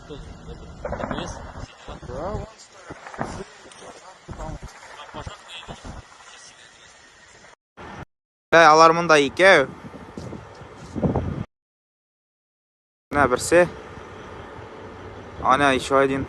Что, этот, ДПС, все дела. Да, вон стоят. Там. Там пожарные видишь, сейчас сильно интересно. Ә, алар монда икәү. Менә берсе. Ана еще один.